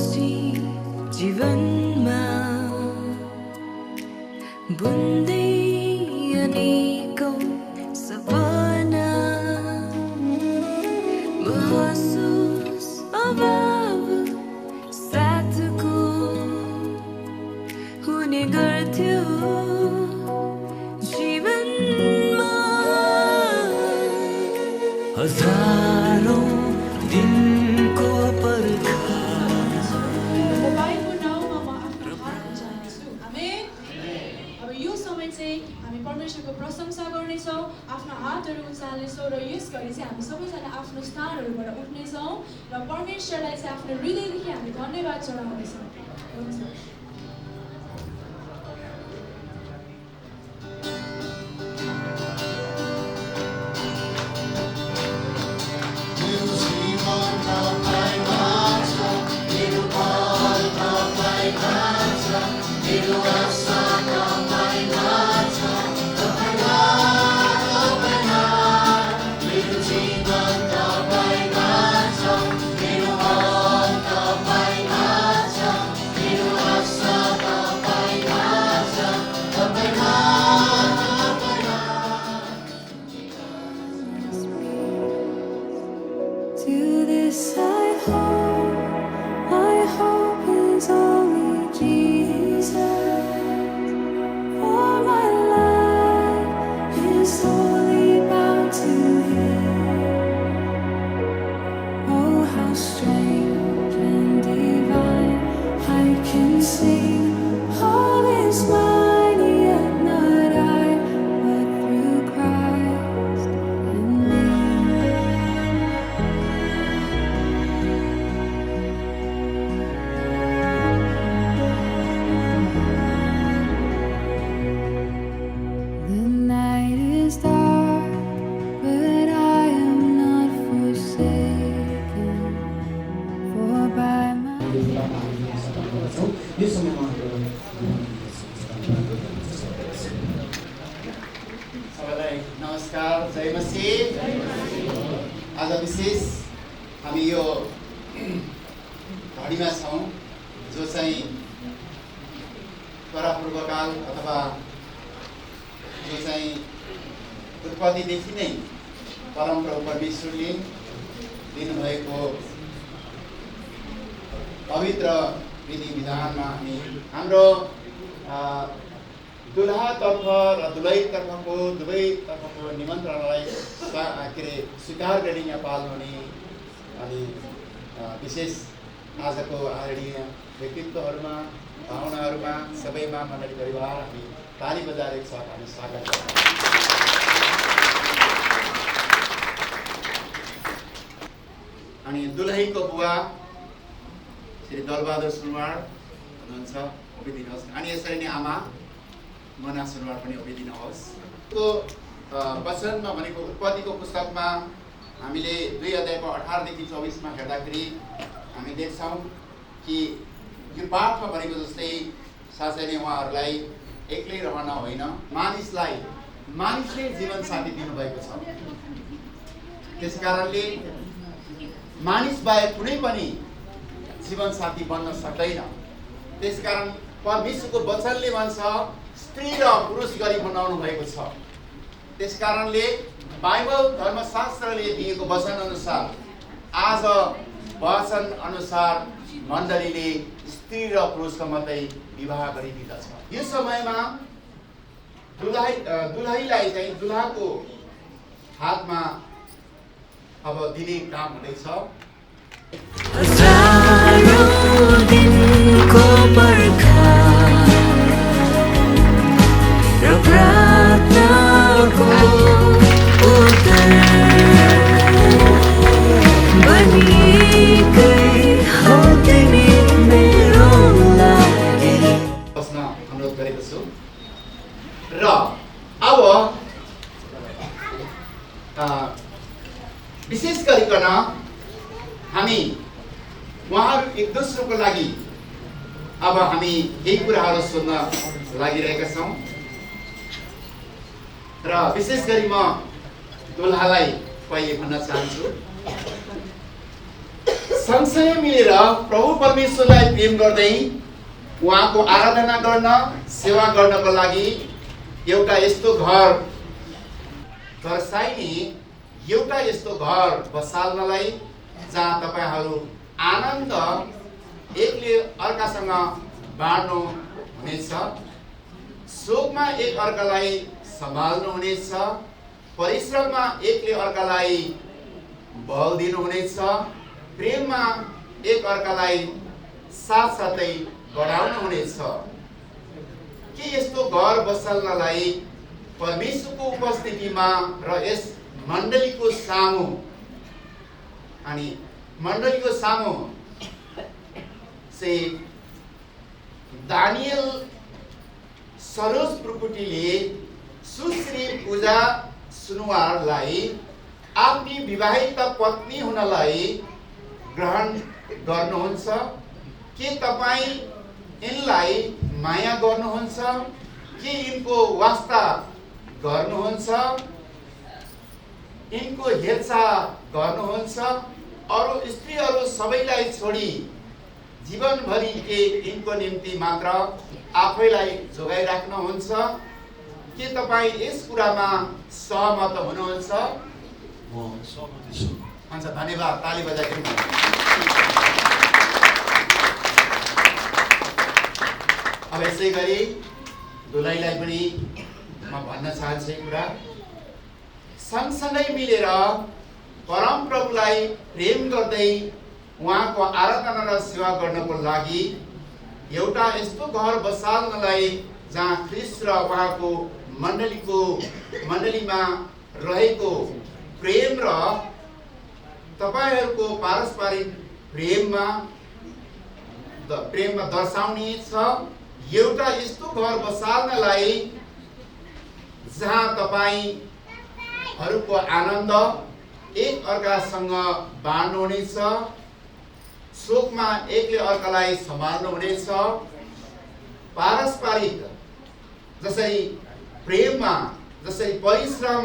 खुसी जीवनमा बुन्दै अनेकौं सपना महसुस अभाव साथको हुने गर्थ्यो जीवनमा हजारौं दिनको हामी परमेश्वरको प्रशंसा गर्नेछौँ, आफ्ना हातहरू उचाल्नेछौँ र यस गरी चाहिँ हामी सबैजना आफ्नो स्थानहरूबाट उठ्नेछौँ र परमेश्वरलाई चाहिँ आफ्नो हृदयदेखि हामी धन्यवाद चढाउनेछौँ। To this I hope, my hope is only Jesus. For my life is wholly bound to Him. Oh, how strange and divine, I can sing all is mine, yet not I, but through Christ in me. The night is dark, but I am not forsaken. For by my सबैलाई नमस्कार, जय मसीह। आज विशेष हामी यो घडीमा छौँ जो चाहिँ परापूर्वकाल अथवा जो चाहिँ उत्पत्तिदेखि नै परमप्रभु परमेश्वरले दिनुभएको पवित्र विधि विधानमा हाम्रो दुलहातर्फ र दुलहीतर्फको दुवैतर्फको निमन्त्रणालाई स्वीकार गरी यहाँ पाल्नुहुने अनि विशेष आजको आदरणीय व्यक्तित्वहरूमा भावनाहरूमा सबैमा मण्डली परिवार हामी ताली बजाएर एक साथ हामी स्वागत गर्छौँ। अनि दुलहीको बुवा श्री दलबहादुर सुनवार हुनुहुन्छ, उभिदिनुहोस्। अनि यसरी नै आमा मना सुनवार पनि उभिदिनुहोस्। को वचनमा भनेको उत्पत्तिको पुस्तकमा हामीले 2 अध्यायको 18 देखि 24 मा हेर्दाखेरि हामी देख्छौँ कि यो पाठमा भनेको जस्तै साँच्चै नै उहाँहरूलाई एक्लै रहन होइन, मानिसले जीवन साथी दिनुभएको छ। त्यसकारणले मानिस बाहेक कुनै पनि जीवन साथी बन्न सक्दैन। त्यसकारण परमेश्वरको वचनले भन्छ स्त्री र पुरुष गरी बनाउनु भएको छ। त्यसकारणले बाइबल धर्मशास्त्रले दिएको वचन अनुसार आज वचन अनुसार मण्डलीले स्त्री र पुरुषको मात्रै विवाह गरिदिँदछ। यो समयमा दुलहीलाई चाहिँ दुलहाको हातमा अब दिने काम हुँदैछ। हजारौं दिनको बर्खा र प्रार्थनाको उत्तर बनिएकै हौ तिमी मेरो लागि। बस्न अनुरोध गरेको छु। र अब विशेष गरिकन हामी उहाँहरू एक दोस्रोको लागि अब हामी यही कुराहरू सोध्न लागिरहेका छौँ। र विशेष गरी म दुलहालाई पहिले भन्न चाहन्छु, सँगसँगै मिलेर प्रभु परमेश्वरलाई प्रेम गर्दै उहाँको आराधना गर्न सेवा गर्नको लागि एउटा यस्तो घर दर्शाइने एउटा यस्तो घर बसाल्नलाई जहाँ तपाईहरू आनन्द एकले अर्कासँग बाँड्नु हुनेछ, शोकमा एक अर्कालाई सम्हाल्नु हुनेछ, परिश्रममा एकले अर्कालाई बल दिनुहुनेछ, प्रेममा एक अर्कालाई साथसाथै बढाउनु हुनेछ। के यस्तो घर बसाल्नलाई परमेश्वरको उपस्थितिमा र यस मण्डलीको सामु अनि मण्डलीको सामु से दानियल सरोज प्रकुटीले सुश्री पूजा सुनुवारलाई आफ्नी विवाहित पत्नी हुनलाई ग्रहण गर्नुहुन्छ? के तपाईँ यिनलाई माया गर्नुहुन्छ? के यिनको वास्ता गर्नुहुन्छ? यिनको हेरचाह गर्नुहुन्छ? अरू स्त्रीहरू सबैलाई छोडी जीवनभरि के यिनको निम्ति मात्र आफैलाई जोगाइराख्नुहुन्छ? के तपाईँ यस कुरामा सहमत हुनुहुन्छ? म सहमत छु। हुन्छ, धन्यवाद। ताली बजाइदिनु। अब यसै गरी दुलहीलाई पनि म भन्न चाहन्छु कुरा, सँगसँगै मिलेर परम प्रभुलाई प्रेम गर्दै उहाँको आराधना र सेवा गर्नको लागि एउटा यस्तो घर बसाल्नलाई जहाँ ख्रीष्ट र उहाँको मण्डलीमा रहेको प्रेम र तपाईहरूको पारस्परिक प्रेममा दर्शाउने छ। एउटा यस्तो घर बसाल्नलाई जहाँ तपाईहरूको आनन्द एक अर्कासँग बाँड्नुहुनेछ, शोकमा एकले अर्कालाई सम्हाल्नुहुनेछ, पारस्परिक जसरी प्रेममा जसरी परिश्रम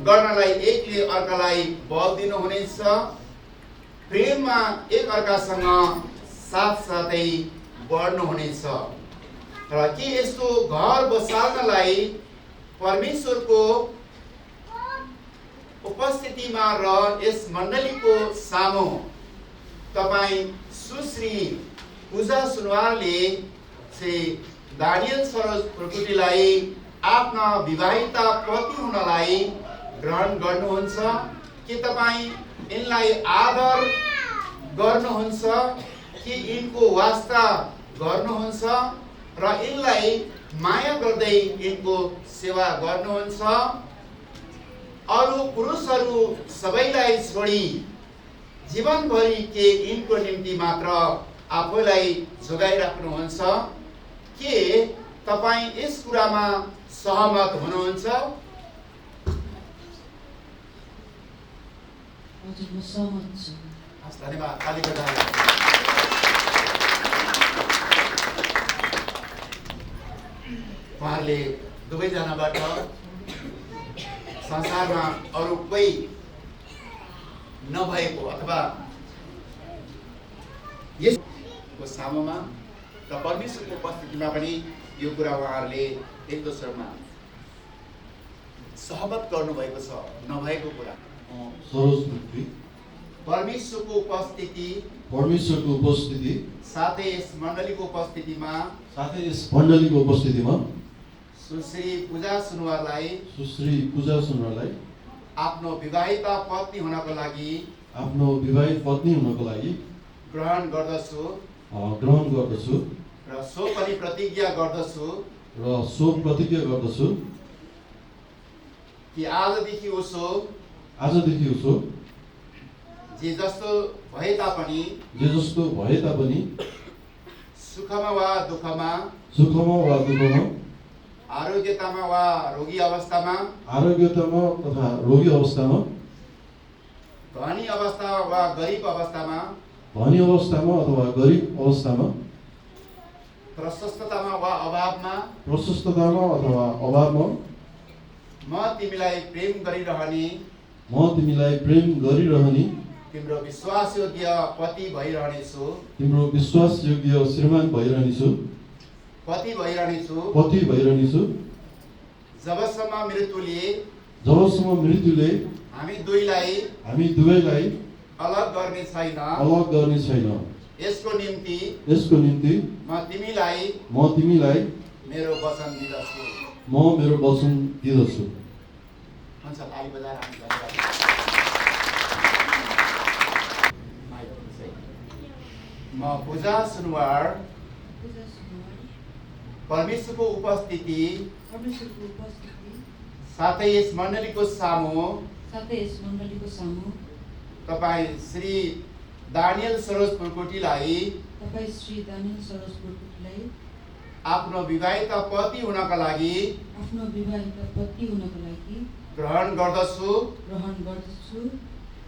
गर्नलाई एकले अर्कालाई बल दिनुहुनेछ, प्रेममा एक अर्कासँग साथसाथै बढ्नुहुनेछ। र के यस्तो घर बसाल्नलाई परमेश्वरको उपस्थितिमा र यस मण्डलीको सामु तपाईँ सुश्री पूजा सुनवारले दानियल सरोज प्रकुटीलाई आफ्ना विवाहित पति हुनलाई ग्रहण गर्नुहुन्छ? के तपाईँ यिनलाई आदर गर्नुहुन्छ? के यिनको वास्ता गर्नुहुन्छ र यिनलाई माया गर्दै यिनको सेवा गर्नुहुन्छ? अरू पुरुषहरू सबैलाई छोडी जीवनभरि के यिनको निम्ति मात्र आफैलाई जोगाइराख्नुहुन्छ? के तपाईँ यस कुरामा सहमत हुनुहुन्छ? हजुर, म सहमत छु। धन्यवाद। ताली बजाएर। उहाँहरूले दुवैजनाबाट संसारमा अरू कोही नभएको अथवा यसको सामुमा र परमेश्वरको उपस्थितिमा पनि यो कुरा उहाँहरूले एक दोस्रोमा सहमत गर्नुभएको छ। नभएको कुरा सरोज प्रकुटी परमेश्वरको उपस्थिति साथै यस मण्डलीको उपस्थितिमा सुश्री पूजा सुनवारलाई आफ्नो विवाहित पत्नी हुनको लागि ग्रहण गर्दछु र सो पनि प्रतिज्ञा गर्दछु कि आजदेखि उसो जे जस्तो भए तापनि सुखमा वा दुःखमा आरोग्यतामा वा रोगी अवस्थामा धनी अवस्था वा गरिब अवस्थामा प्रशस्ततामा वा अभावमा म तिमीलाई प्रेम गरिरहने तिम्रो विश्वासयोग्य पति भइरहनेछु तिम्रो विश्वासयोग्य श्रीमान भइरहनेछु पति भइरहनेछु जबसम्म मृत्युले हामी दुवैलाई अलग गर्ने छैन यसको निम्ति म तिमीलाई मेरो वचन दिदछु हुन्छ ताली बजाएर हामी धन्यवाद म पूजा सुनवार परमेश्वरको उपस्थिति साथै यस मण्डलीको सामु तपाईँ श्री दानियल सरोज पुर्कोटीलाई आफ्नो विवाहित पति हुनका लागि ग्रहण गर्दछु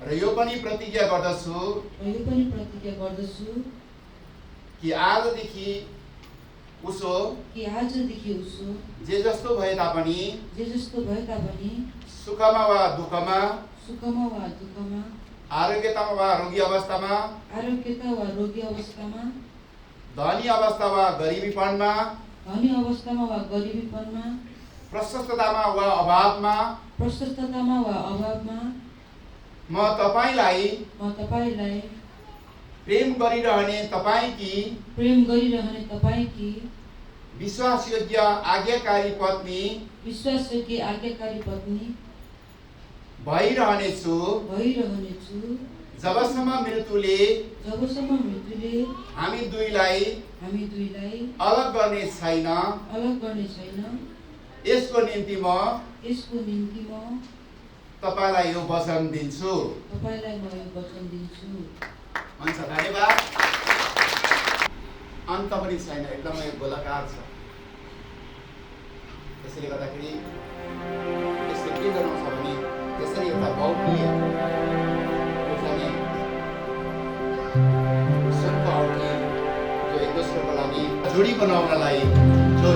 र यो पनि प्रतिज्ञा गर्दछु कि आजदेखि उसो जे जस्तो भए तापनि सुखमा वा दुःखमा आरोग्यतामा वा रोगी अवस्थामा धनी अवस्था वा गरिबीपनमा प्रशस्ततामा वा अभावमा म तपाईलाई प्रेम गरिरहने तपाईकी विश्वासयोग्य आज्ञाकारी पत्नी भइरहनेछु जबसम्म मृत्युले हामी दुईलाई अलग गर्ने छैन यसको निम्ति म तपाईलाई यो वचन दिन्छु हुन्छ धन्यवाद अन्त पनि छैन एकदमै गोलाकार छ त्यसैले गर्दाखेरि यसले के गर्नु छ भने यसरी एउटा बहुमूल्य सुनको औँठी जो एक दोस्रोको लागि जोडी बनाउनलाई जो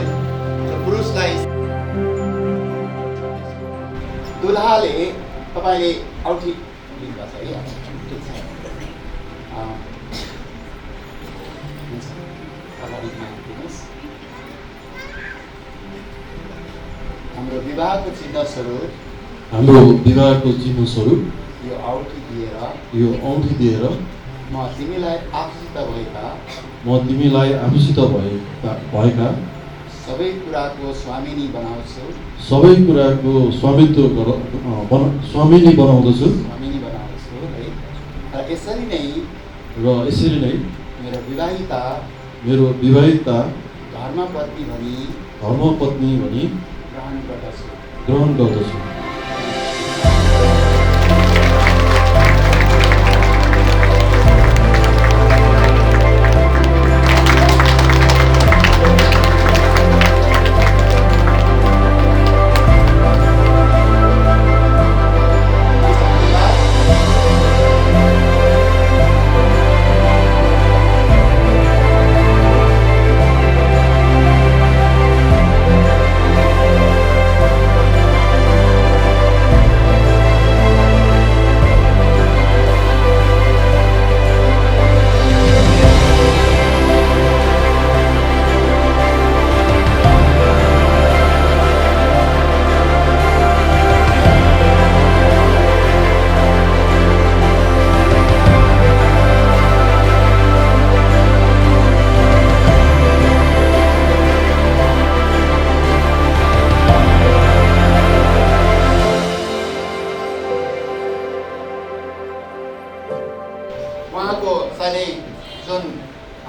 पुरुषलाई दुल्हाले तपाईले औँठी लिनुभएको छ है हाम्रो विवाहको चिन्ह स्वरूप यो औँठी दिएर म तिमीलाई आफूसित भएका सबै कुराको स्वामिनी बनाउँदछु है र यसरी नै मेरो विवाहिता धर्मपत्नी भनी ग्रहण गर्दछु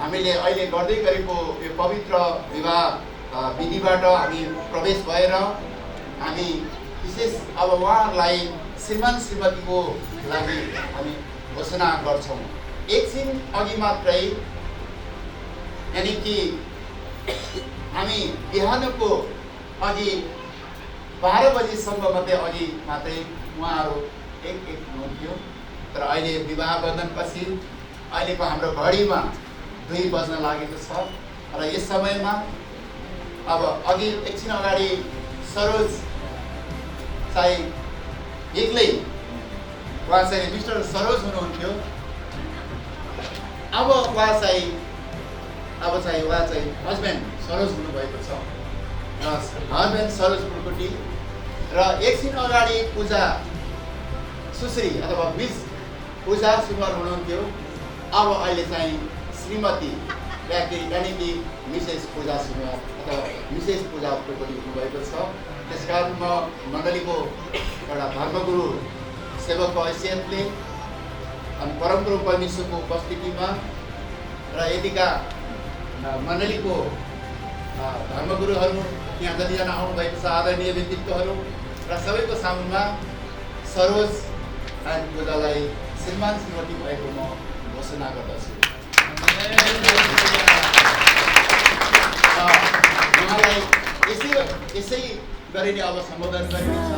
हामीले अहिले गर्दै गरेको यो पवित्र विवाह विधिबाट हामी प्रवेश भएर हामी विशेष अब उहाँहरूलाई श्रीमान श्रीमतीको लागि हामी घोषणा गर्छौँ। एकछिन अघि मात्रै यानी कि हामी बिहानको अघि 12 बजीसम्म मात्रै उहाँहरू एक हुनुहुन्थ्यो, तर अहिले विवाह बन्धनपछि अहिलेको हाम्रो घडीमा 2 बज्न लागेको छ र यस समयमा अब अघि एकछिन अगाडि सरोज चाहिँ एक्लै उहाँ चाहिँ मिस्टर सरोज हुनुहुन्थ्यो। अब उहाँ चाहिँ हस्बेन्ड सरोज हुनुभएको छ र हस्बेन्ड सरोज पुर्कुटी र एकछिन अगाडि पूजा सुश्री अथवा मिस पूजा सुनवार हुनुहुन्थ्यो। अब अहिले चाहिँ श्रीमती यानि कि मिसेस पूजा सुनवार अथवा मिसेस पूजा पुर्कुटी हुनुभएको छ। त्यसकारण म मण्डलीको एउटा धर्मगुरु सेवकको हैसियतले अनि परमप्रभु परमेश्वरको उपस्थितिमा र यतिका मण्डलीको धर्मगुरुहरू यहाँ जतिजना आउनुभएको छ आदरणीय व्यक्तित्वहरू र सबैको सामुमा सरोज एन्ड पूजालाई श्रीमान श्रीमती भएको म घोषणा गर्दछु। उहाँलाई यसै गरिने अब सम्बोधन गरिनेछ।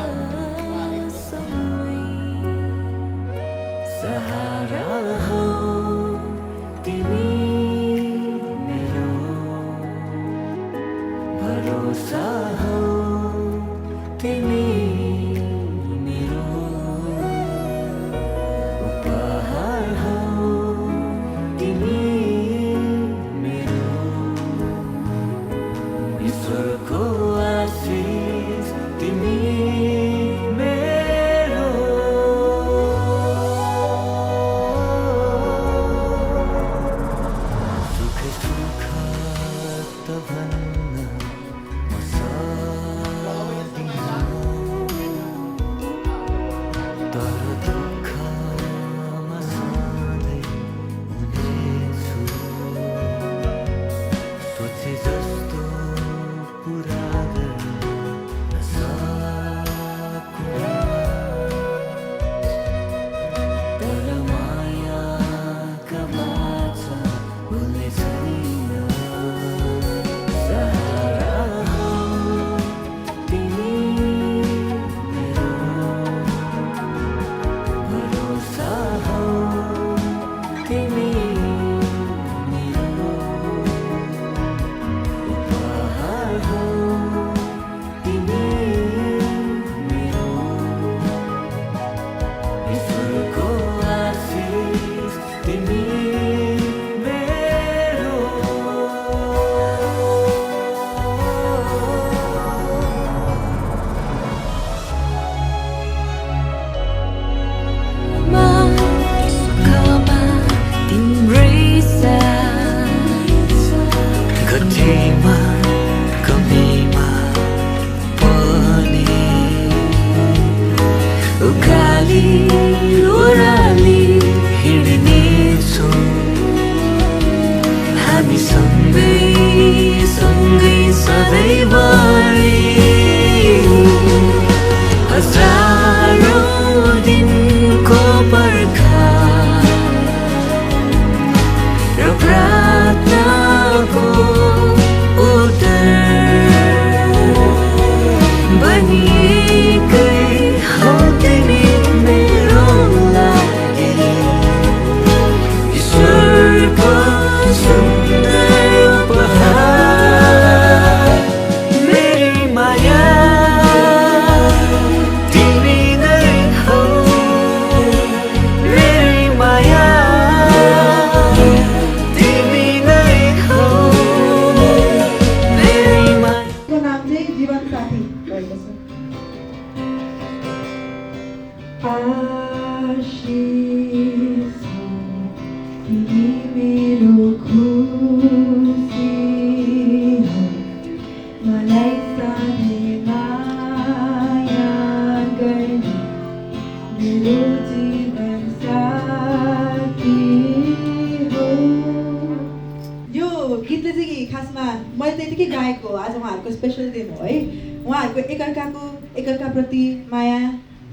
एकअर्काप्रति माया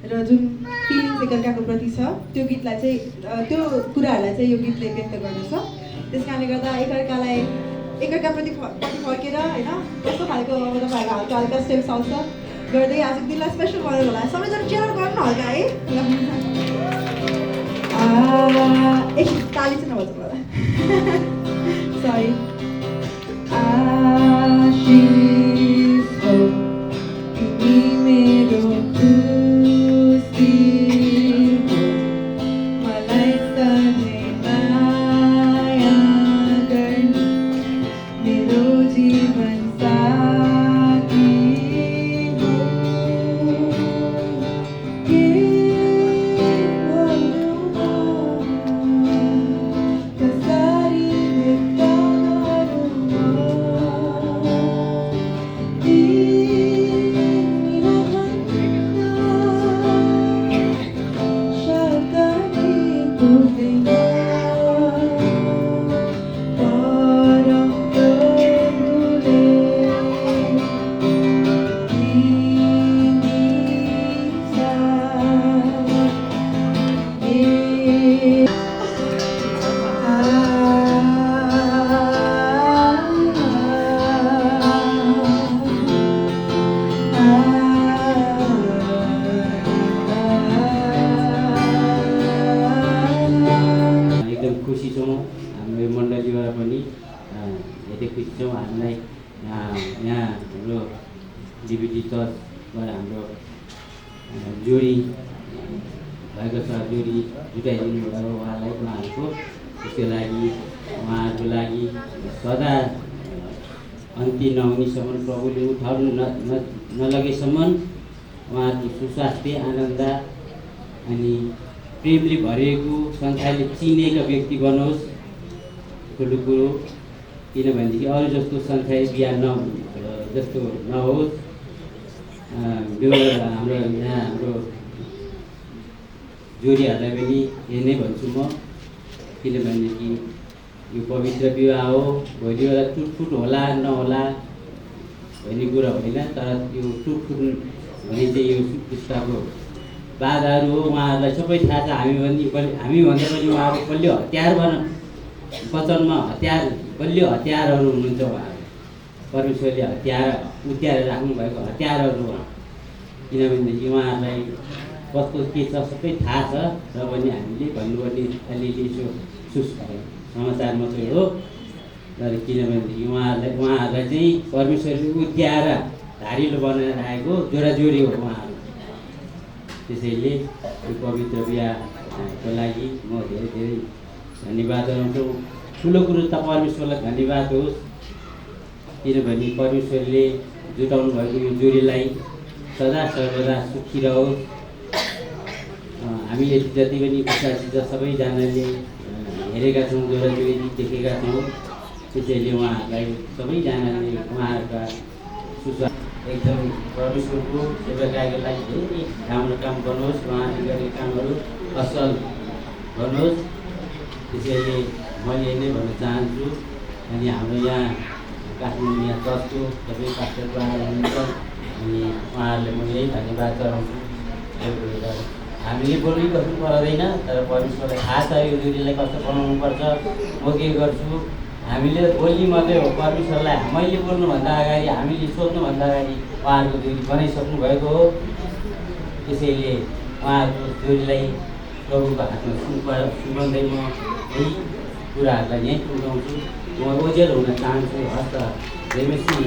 र जुन फिलिङ्स एकअर्काको प्रति छ त्यो गीतलाई चाहिँ त्यो कुराहरूलाई चाहिँ यो गीतले व्यक्त गर्दछ। त्यस कारणले गर्दा एकअर्काप्रति फर्केर होइन कस्तो खालको तपाईँहरूको हल्का हल्का स्टेप आउँछ गर्दै आजको दिनलाई स्पेसल गरेर होला। सबैजना चेयर गर्नु हल्का है एकछिन ताली चाहिँ नभन्छ होला सरी खुसी छौँ। हामीलाई यहाँ हाम्रो डिबिटी चर्चबाट हाम्रो जोडी भएको छ, जोडी जुटाइदिनु भयो उहाँलाई, उहाँहरूको त्यसको लागि उहाँहरूको लागि सदा अन्त्य नहुनेसम्म प्रभुले उठाउनु नलगेसम्म उहाँहरूको सुस्वास्थ्य, आनन्द अनि प्रेमले भरिएको संसारले चिनेका व्यक्ति बनोस् ठुलो कुरो। किनभनेदेखि अरू जस्तो संसार बिहान जस्तो नहोस्। हाम्रो यहाँ हाम्रो जोडीहरूलाई पनि यही नै भन्छु म, किनभनेदेखि यो पवित्र विवाह हो। भोलि बेला टुटफुट होला नहोला भन्ने कुरा होइन, तर यो टुटफुट भने चाहिँ यो पुस्ताको बाधाहरू हो। उहाँहरूलाई सबै थाहा छ। हामीभन्दा पनि उहाँहरू बलियो हतियार वचनमा बलियो हतियारहरू हुनुहुन्छ। उहाँहरू परमेश्वरले उत्याएर राख्नुभएको हतियारहरू हो। किनभनेदेखि उहाँहरूलाई कस्तो के छ सबै थाहा छ, र पनि हामीले भन्नुपर्ने अलिअलि यसो समाचार मात्रै हो। तर किनभनेदेखि उहाँहरूलाई चाहिँ परमेश्वरले उत्याएर धारिलो बनाएर राखेको जोराजोरी हो उहाँहरू। त्यसैले यो पवित्र बिहाको लागि म धेरै धेरै धन्यवाद जनाउँछु। ठुलो कुरो त परमेश्वरलाई धन्यवाद होस्, किनभने परमेश्वरले जुटाउनु भएको यो जोडीलाई सदा सर्वदा सुखी रहोस्। हामी यति जति पनि विश्वासी छ सबैजनाले हेरेका छौँ, जोराजोरी देखेका छौँ। त्यसैले उहाँहरूलाई सबैजनाले उहाँहरूका एकदम परमेश्वरको सेवाकाको लागि धेरै राम्रो काम गर्नुहोस्। उहाँले गरेका कामहरू असल गर्नुहोस्। त्यसैले मैले यही नै भन्न चाहन्छु। अनि हाम्रो यहाँ काठमाडौँ यहाँ चर्चको सबै पास्टरहरू हुनुहुन्छ, अनि उहाँहरूले म यही धन्यवाद चढाउँछु। हामीले बोली बस्नु पर्दैन, तर परमेश्वरलाई थाहा छ यो जोडीलाई कस्तो बनाउनुपर्छ। म के गर्छु, हामीले बोल्ने मात्रै हो। परमेश्वरलाई मैले बोल्नुभन्दा अगाडि, हामीले सोध्नुभन्दा अगाडि उहाँहरूको जोडी बनाइसक्नु भएको हो। त्यसैले उहाँहरूको जोडीलाई प्रभुको हातमा सुम्पाउँदै म यही कुराहरूलाई यहीँ पुर्याउँछु। म ओजेल हुन चाहन्छु। हस्त जयमसी।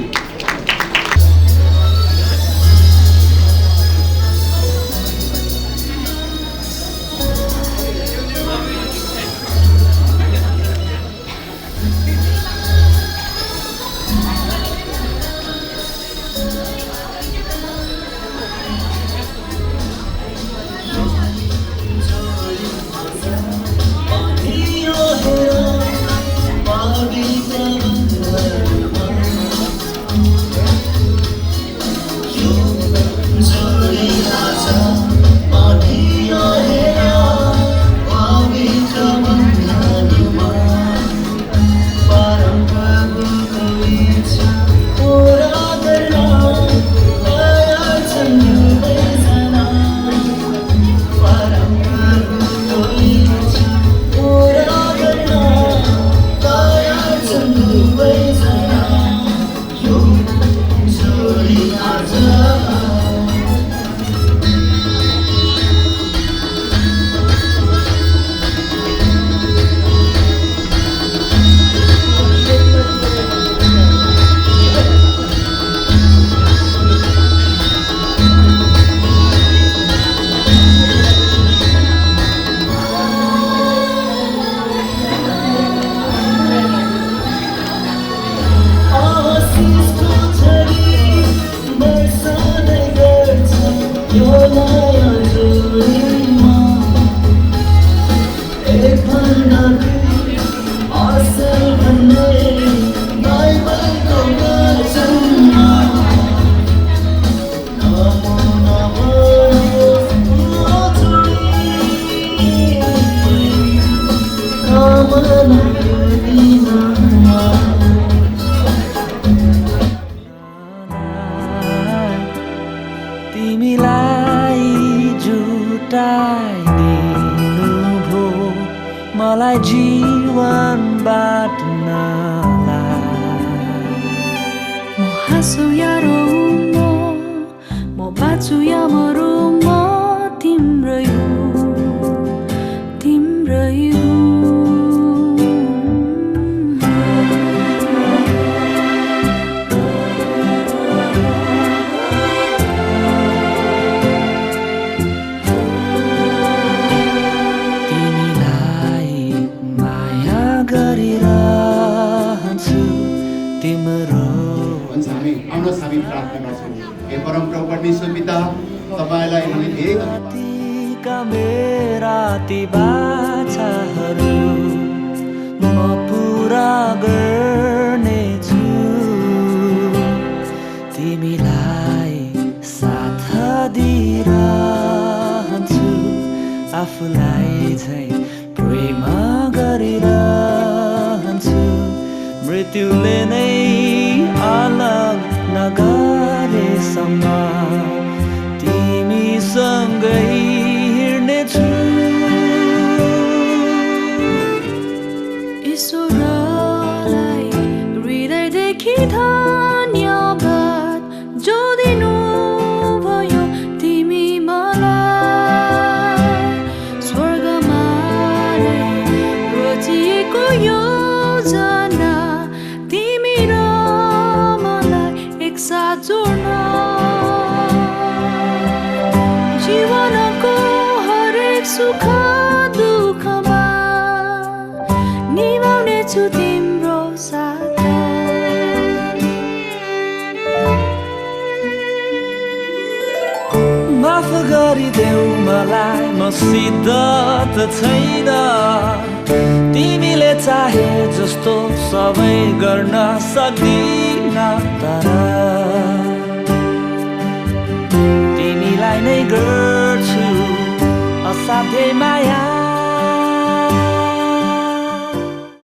मलाई जीवन बाँड्नलाई म हाँसु या रोऊँ म बाँचु या मरौँ म तिम्रै हो तिम्रै हो तिम्रो भन्छ हामी आउनुहोस् हामी प्रार्थना गर्छौँ हे परमप्रभु परमेश्वर पिता तपाईँलाई हामी धेरै रातिका मेरा ती बाछाहरू म पुरा गर्नेछु तिमीलाई साथ दिइरहन्छु आफूलाई झै प्रेम गरिरहन्छु मृत्युले नै अलग नगरेसम्म तिमीसँगै हिँड्नेछु ईश्वरलाई हृदयदेखि धन्यवाद जो दिनुभयो तिमी मलाई स्वर्गमा नै रचिएको योजना तिमी र मलाई एकसाथ जोड्न जीवनको हरेक सुख दुःखमा निभाउनेछु तिम्रो साथ माफ गरिदेऊ मलाई मसित त छैन तिमीले चाहे जस्तो सबै गर्न सक्दिन तर तिमीलाई नै गर्छु असाध्यै माया